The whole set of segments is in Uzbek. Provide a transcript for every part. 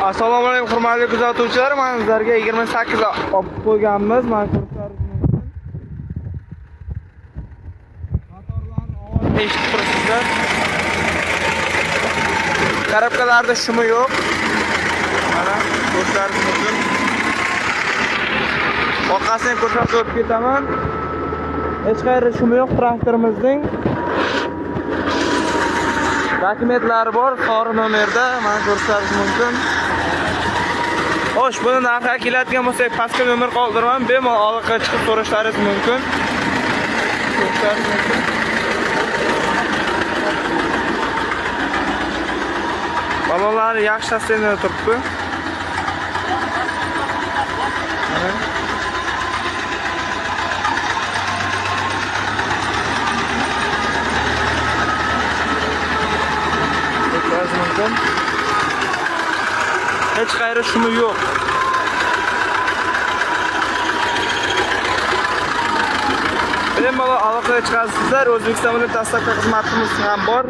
Assalomu alaykum hurmatli kuzatuvchilar, mana sizlarga 28 olib qo'yganmiz. Mana ko'rishlaringiz mumkin. Motorlarning ovozini eshitib turibsizlar. Korobkalarda shumi yo'q. Mana ko'rishlaringiz mumkin. Orqasini ko'rsatib o'tib ketaman. Hech qayerda shumi yo'q traktorimizning. Dokumentlari bor, sori nomerda, mana ko'rishlaringiz mumkin. Xo'sh, buni narxiga keladigan bo'lsak, pastga nomer qoldiraman, bemalol aloqaga chiqib so'rashlaringiz mumkin. Ko'rishlaringiz mumkin. Balonlari yaxshi sostenada turibdi. Mana. Mumkin. Hech qayerda shumi yo'q. Bemalol aloqaga chiqasizlar. O'zbekiston bilan dostavka xizmatimiz ham bor.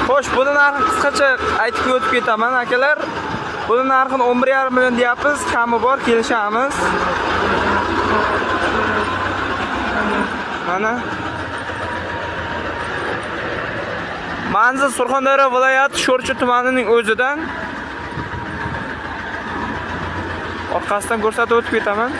Xo'sh, buni narxi qisqacha aytib o'tib ketaman akalar. Buni narxini 11,5 million deyapmiz, kami bor, kelishamiz. Mana manzil Surxondaryo viloyati Sho'rchi tumanining o'zidan. Orqasidan ko'rsatib o'tib ketaman.